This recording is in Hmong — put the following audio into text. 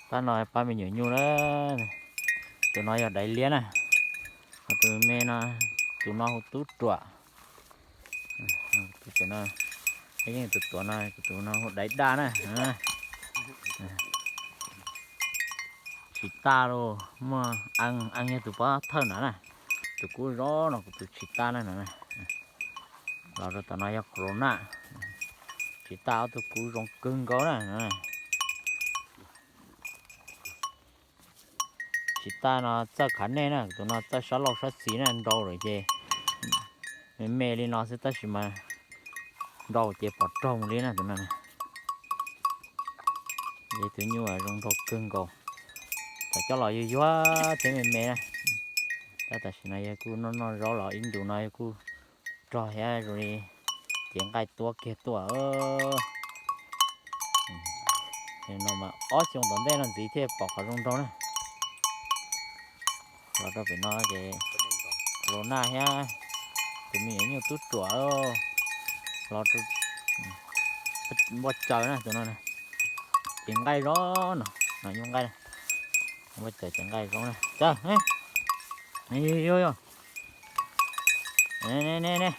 Tab no pab me nyuam nyuj na, tus no yog daiv liab na, ho tus me no, tus no hu tub ruam. Yeej tus tuav no, tus no hu daiv daj na. Tsis tas los muaj, eej yog tus pov thawj na na, tus kub zoo no kuv tus tsis tas na no. Los rau tom no yog corona, tsis tas ob tug kub zoo kawg nkaus na. Tsis tas no txawj khav nej na, tus no txawj sab laug sab xis na, nrau lawm ces me me li no xwb tab sis mas nrau ces pom raug li na tus no. Yog tus nyuj zoo nraug kawg nkaus, thaum coj los yuag yuag thiab me me na. Tab tam sim no yog kuj noj noj zaub los ib ntus no yog kuj rog thiab zoo li cev nqaij tuab kiag tuaj. No mas ob xyoo tom ntej no ntxiv thiaj pom qhov zoo nraug na. Los rau pem no ces corona thiab tus me nyuam nyuj tub ruam los rau npoj caws na tus no. Cev nqaij zoo no, no nyuj nqaij, npoj caws cev nqaij zoo na. Caws, yog, yog, ne ne ne,